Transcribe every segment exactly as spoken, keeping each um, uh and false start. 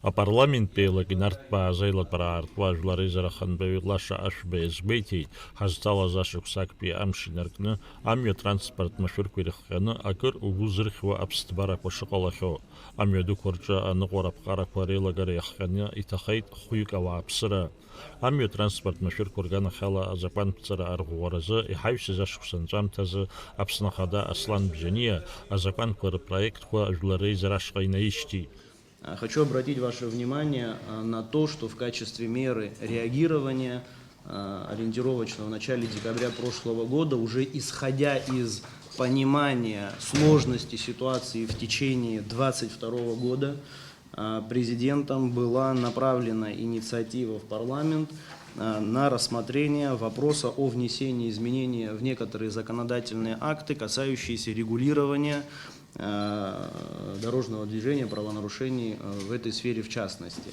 Апарламенттә еилак инарҭбааз аилатәара аартуа ажәлар реизара ахантәаҩы Лаша Ашәба иазгәеиҭеит, ҳазҭалаз ашықәс актәи амш инаркны амҩа транспорт машәырқәа ирыхҟьаны акыр угәы зырхьуа аԥсҭбарақәа шыҟалахьоу. Амҩа дуқәа рҿы аныҟәара аԥҟарақәа реилагара иахҟьаны иҭахеит хәҩык ауааԥсыра. Амҩа транспорт машәырқәа рганахьала азакәантәҵара арӷәӷәаразы иҳаҩсыз ашықәс анҵәамҭазы Аԥсны Ахада Аслан Бжьаниа азакәанқәа рпроектқәа ажәлар реизара ашҟа инаишьҭит. А, хочу обратить ваше внимание, а, на то, что в качестве меры реагирования, а, ориентировочно в начале декабря прошлого года, уже исходя из понимания сложности ситуации в течение двадцать второго года, а, президентом была направлена инициатива в парламент, а, на рассмотрение вопроса о внесении изменения в некоторые законодательные акты, касающиеся регулирования, а, дорожного движения, правонарушений, а, в этой сфере в частности.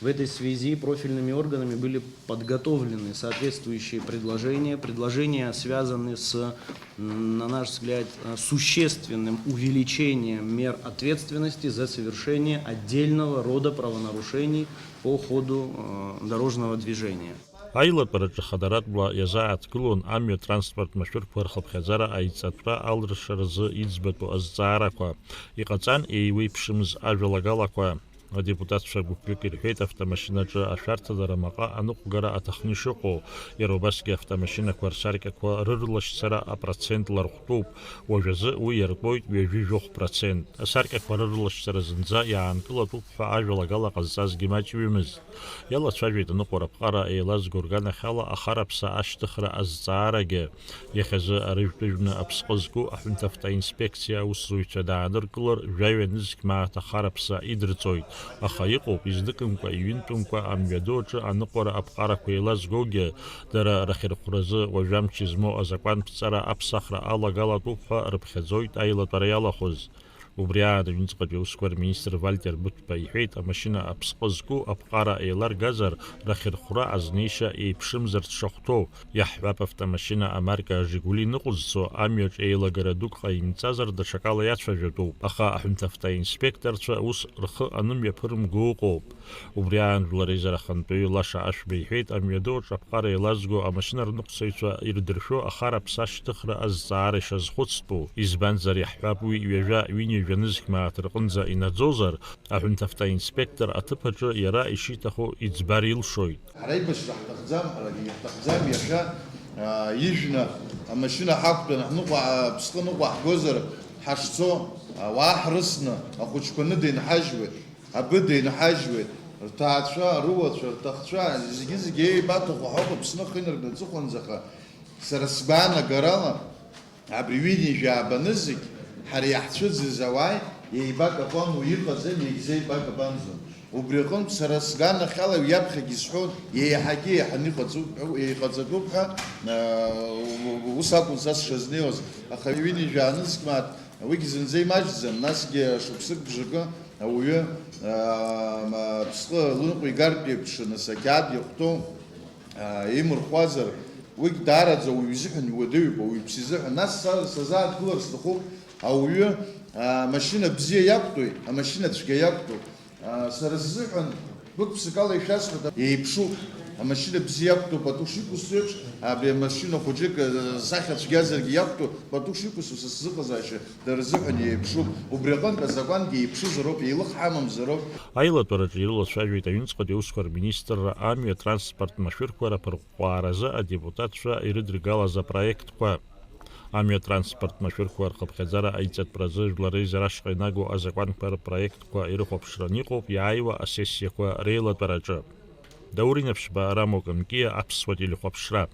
В этой связи профильными органами были подготовлены соответствующие предложения. Предложения связаны с, м, на наш взгляд, э, существенным увеличением мер ответственности за совершение отдельного рода правонарушений по ходу, э, дорожного движения. Аилатәараҿы хадаратәла иазааҭгылон амҩа транспорт машәырқәа рхыԥхьаӡара аиҵатәра алыршаразы иӡбатәу азҵаарақәа. Иҟаҵан еиуеиԥшымыз ажәалагалақәа. Адепутатцәа гәыԥҩык ирҳәеит, автомашьынаҿы ашәарҭадара маҟа аныҟәгара аҭахны ишыҟоу, иара убасгьы автомашьынақәа рсаркьақәа рырлашьцара апроцент ларҟәтәуп, уажәазы уи иартәоит ҩажәи жәохә процент. Асаркьақәа рырлашьцара зынӡа иаанкылатәуп ҳәа ажәалагала ҟазҵазгьы маҷҩымызт. Иалацәажәеит аныҟәара аԥҟара еилазго рганахьала ахараԥса ашьҭыхра азҵаарагьы. Иахьазы арыжәтәыжәны аԥсҟы зку аҳәынҭавтоинспекциа аусзуҩцәа дааныркылар, жәаҩа нызқь мааҭ ахараԥса идырҵоит, аха иҟоуп, изныкымкәа, иҩынтәымкәа амҩаду аҿы аныҟәара аԥҟарақәа еилазгогьы, дара рахьырхәразы уажәамч измоу азакәантә ҵара аԥсахра алагалатәуп ҳәа рыԥхьаӡоит аилатәара иалахәыз. Убри аан аҩныҵҟатәи аусқәа рминистр Вальтер Быҭәба иҳәеит, амашьына аԥсҟы зку аԥҟара еиларгазар, рахьырхәра азнеишьа еиԥшымзар дшахәҭоу. Иаҳҳәап, автомашьына амарка Жигули ныҟәызцо амҩаҿ еилагара дук ҟаимҵазар, даҽакала иацәажәатәуп, аха аҳәынҭавтоинспекторцәа ус рхы анымҩаԥырымго ыҟоуп. Убри аан жәлар реизара ахантәаҩы Лаша Ашәба иҳәеит, амҩаду аҿы аԥҟара еилазго амашьына рныҟәцаҩцәа ирдыршәо ахараԥса ашьҭыхра азҵаара ишазхәыцтәу, избанзар, иаҳҳәап, уи ҩажәа, ҩынҩажәа нызқь мааҭ рҟынӡа инаӡозар, аҳәынҭавтоинспектор аҭыԥ аҿы иара ишиҭаху иӡбар илшоит. Ҳара аибашьра ҳҭахӡам, ҳарагьы иаҳҭахӡам иахьа, аа, ижәны амашьына ҳақәтәаны ҳныҟәа-, аԥсҟы ныҟәаҳгозар ҳашцо, ауаа ҳрысны ахәыҷқәа ныдеинҳажьуеит. Абыда инҳажьуеит, рҭаацәа, рыуацәа, рҭахцәа, зегьы-зегьы еибаҭаху ҳауп Аԥсны ахы инаркны аҵыхәанӡа, аха сара сгәаанагарала, абри ҩынҩажәа аабанызегь, ҳара иаҳцәыӡыз ауааи еибакапану иҟаӡам, егьзеибакапанӡом. Убри аҟынтә сара сганахьала уи аԥхьагьы исҳәон, еиҳагьы еиҳаны иҟаҵоуп ҳәа, еиҟаҵатәуп ҳәа, аа, ус акәын са сшазнеиуаз, аха ҩынҩажәа аанызқь мааҭ, уигьы зынӡа имаҷӡам, насгьы шықәсык бжакы ауаҩы, аа, ма-, аԥсҟы лыҟәигартә еиԥш, нас, ақьаад иахәҭоу, аа, имырхуазар, уигь даараӡа ауаҩ изыҳәан иуадаҩуп, ауаҩԥсы изыҳәан. Нас са сазааҭгылар сҭахуп, ауаҩы, аа, амашьына бзиа иақәтәои, амашьына цәгьа иақәтәоу? Аа, сара сзыҳәан, гәык-ԥсыкала ишәасҳәоит, еиԥшуп. Амашьына бзиа иақәтәоу пату шиқәсҵо еиԥш, абри амашьына хәыҷык, э, сахьа цәгьазаргьы иақәтәоу пату шиқәсҵо са сзыҟазаашьа дара рзыҳәан еиԥшуп. Убри аҟынтә азакәангьы еиԥшызароуп, еилых ҳамамзароуп. Аилатәараҿы ирылацәажәеит аҩныҵҟатәи аусқәа рминистрра амҩа транспорт машәырқәа раԥырҟәҟәааразы адепутатцәа ирыдыргалаз апроектқәа. Амҩа транспорт машәырқәа рхыԥхьаӡара аиҵатәразы жәлар реизара ашҟа инаго азакәанқәа рпроектқәа ирыхәаԥшран иҟоуп иааиуа асессиақәа реилатәараҿы. Даур Инаԥшьба, Рамо Камкиа, Аԥсуа телехәаԥшра.